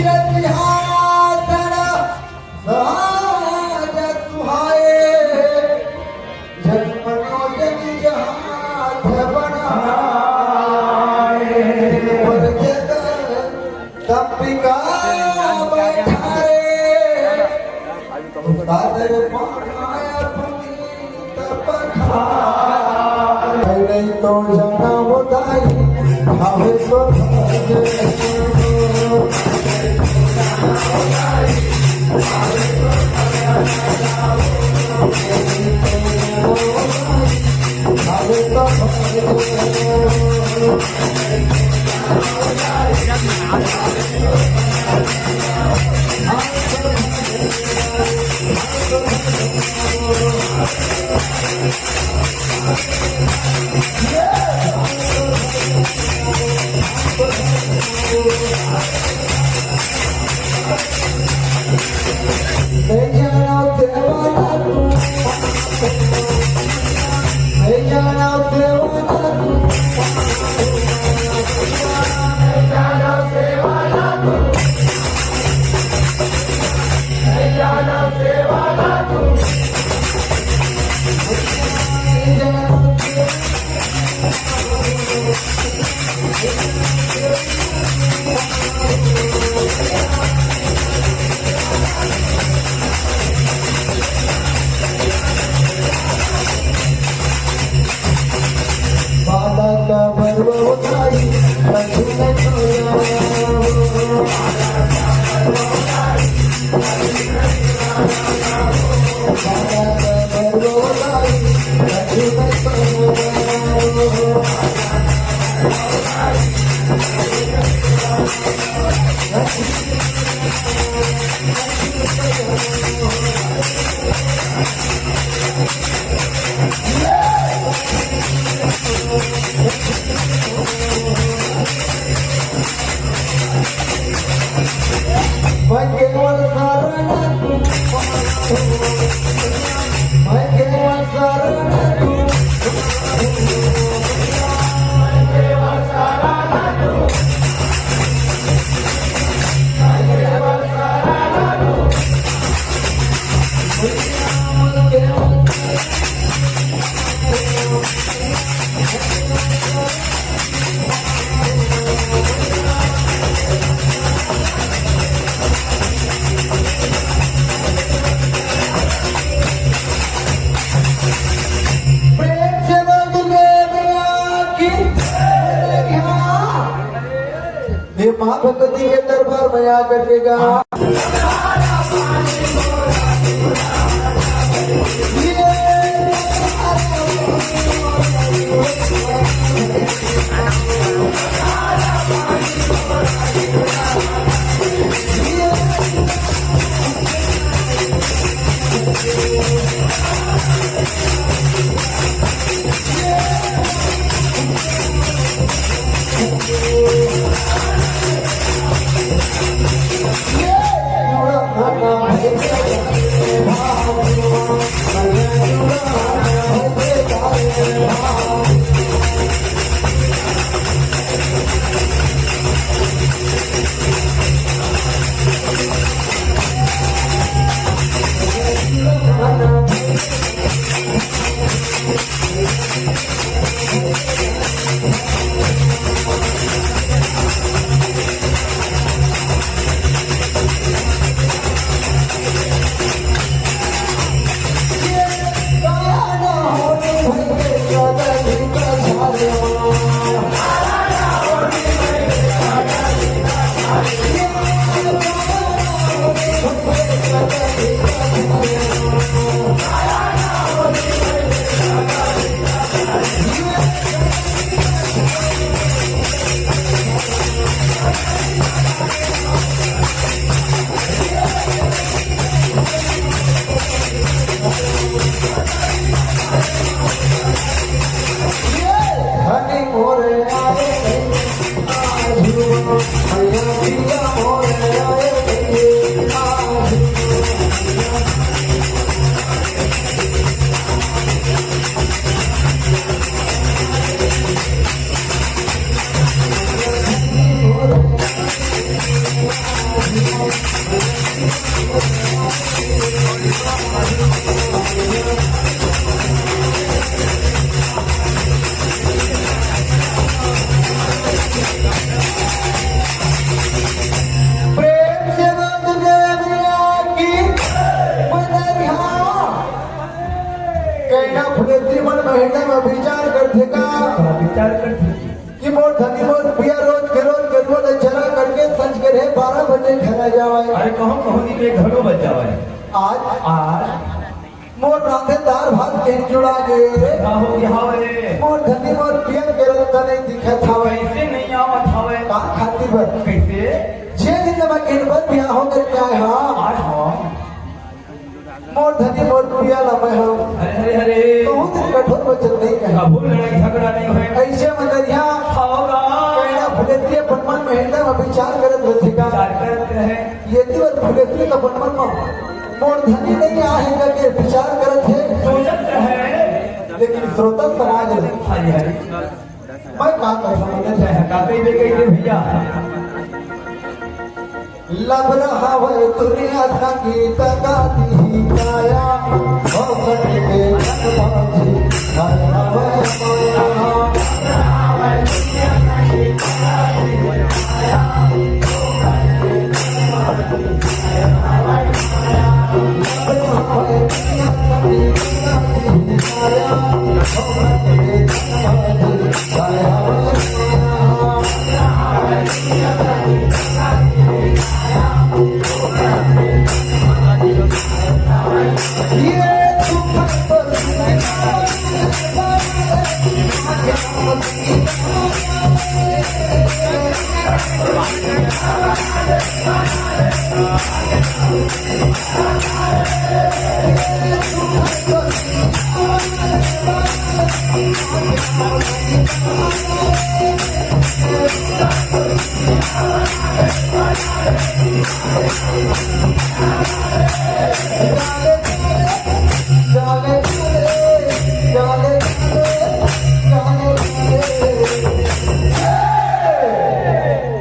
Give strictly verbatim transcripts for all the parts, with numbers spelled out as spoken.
सिंहासन सहज सुहाए, जन मनोजन जहाज बनाए। पर जगत अंबिका बैठाए, सादर पाए अपनी नहीं तो जनम दाई, हवे तो भज। हवे तो भज। प्रेम से बोल दुर्गा मैया की। ये माँ भगवती के दरबार में आकर के गा। प्रेम से बोल दुर्गा मैया की। बधाई हो। कहीं ना फुलेती मन महिना में विचार करथे का? का विचार करथे? कि मोर धनी मोर पिया रोज के रोज गरुवा ले चरा करके संझ के रहे बारह बजे घर आ जावे। अरे कहूँ कहूँ नहीं, मैं घरो बच जावे। आज आज मोर रांधे दार भात के जुड़ा गे। का हो गया हवे? मोर धनी मोर पिया के रस्ता नहीं दिखत हवे। कैसे नहीं आवत हवे? का खातिर बर? कैसे? जे दिन मैं इनबर बियाह होकर के आए हाँ। आज हाँ। मोर धनी मोर पिया ला मैं हूँ। अरे, अरे, अरे। कहूँ दिन कठोर वचन नहीं कहे। कभू लड़ाई झगड़ा नहीं होय। ऐसे में दरिया खाओगा। कहना फुलेती अपन मन में हृदय में विचार करत रथे का। विचार करत रहे। ये ती बर फुलेती का अपन मन में मोर धनी नहीं आहे करके विचार करत हे। सोचत रहे। लेकिन श्रोता समाज रहे। हाँ जी, हाँ जी। मैं का कर सकते हैं? का कही दे गई थे भैया? लबरा हवे दुनिया संगीत गाती काया, हो सके तन बाजी, हर हवे माया।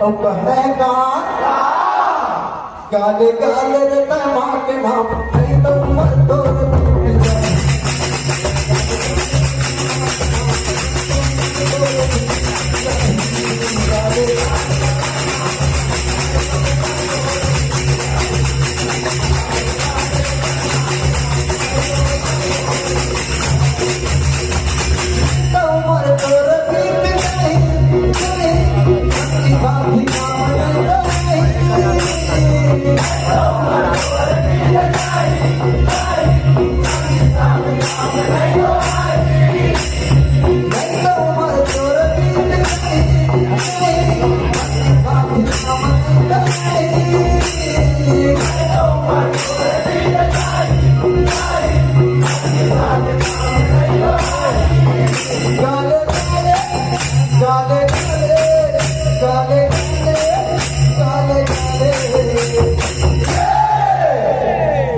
अब कहना है का? गाले गाले रे तै माँ के नाम, नहीं तो मर तोर टूट जाए।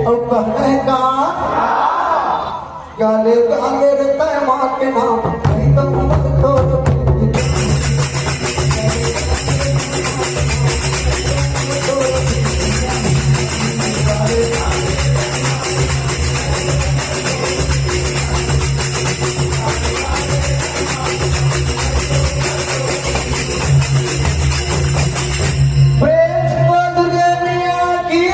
अउ कहना है का? गाले गाले रे तै माँ के नाम, नहीं तो मर तोर प्रेम से बोल दुर्गा मैया की।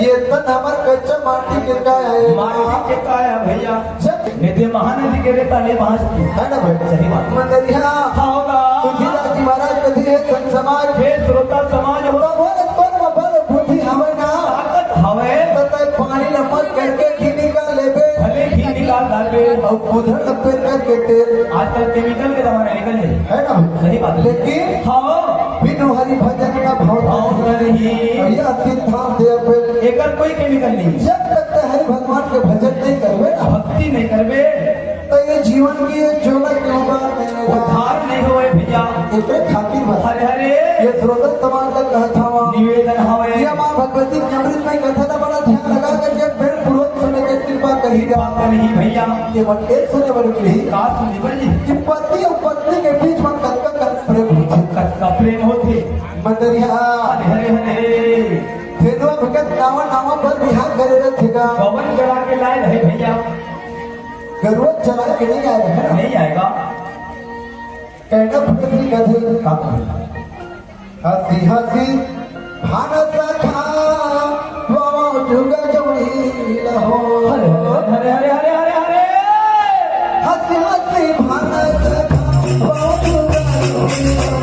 ये तन हमर कच्चा माटी के काया है। माटी के काया है भैया। जब ये दे महानदी के रेता ले पहुंचती। है ना भाई? सही बात। मंदरिया। हाँ होगा। तुझी राजी महाराज कथी है, संत समाज। हे श्रोता समाज हो। तो बोले, तोर में बल बुद्धि हवे ना। ताकत हवे। तो तै पानी ल मत करके घी निकाल लेबे। भले घी निकाल डालबे। अउ कुधर तक पेर करके तेल। आजकल केमिकल के जमाना निकल गए। है ना? सही बात है। लेकिन हाँ। बिनु हरि भजन का भाव भाव नहीं। भैया, तीन धाम दे पे। एकर कोई केमिकल नहीं। जब तक तै हरि भगवान के भजन नहीं करबे ना। भक्ति नहीं करबे। तो ये जीवन की ये ज्वाला के उबार नहीं होगा। उद्धार नहीं होए भैया। एकरे खातिर बस। हरे हरे। ये श्रोता समाज का कहत हवा। निवेदन हवे। ये माँ भगवती के अमृत में कथा ना बड़ा ध्यान लगा करके फिर पूर्वक सुने के कृपा करी जा। कृपा करी भैया। ये मन एक सुने बर के ही। का सुने बर जी? कि पति अउ पत्नी के बीच में कतका कतका प्रेम होथे। कतका प्रेम होथे। मंदरिया। हरे, हरे, हरे। फेरुआ भगत नावा नावा बर बिहार करे रथे का। पवन चढ़ा के लाए रहे भैया। गरुआ चला के नहीं आए रहे ना। नहीं आएगा। कहना फुटत नहीं कहते। का कहना? हंसी हंसी भानस खा, बाबा जुगा जौड़ी लहो। हरे, हरे, हरे, हरे, हरे, हरे, हरे। हंसी हंसी भानस खा, बाबा जुगा जौड़ी लहो।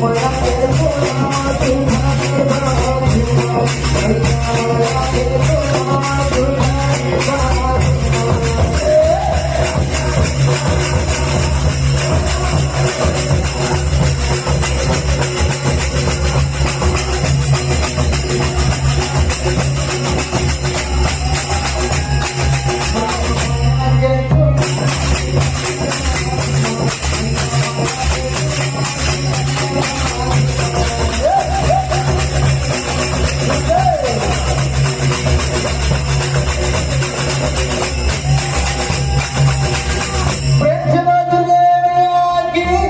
मोया के बोला तू भागे बाबा जुगा। मोया के बोला तू भागे बाबा जुगा। प्रेम से बोल दुर्गा मैया की।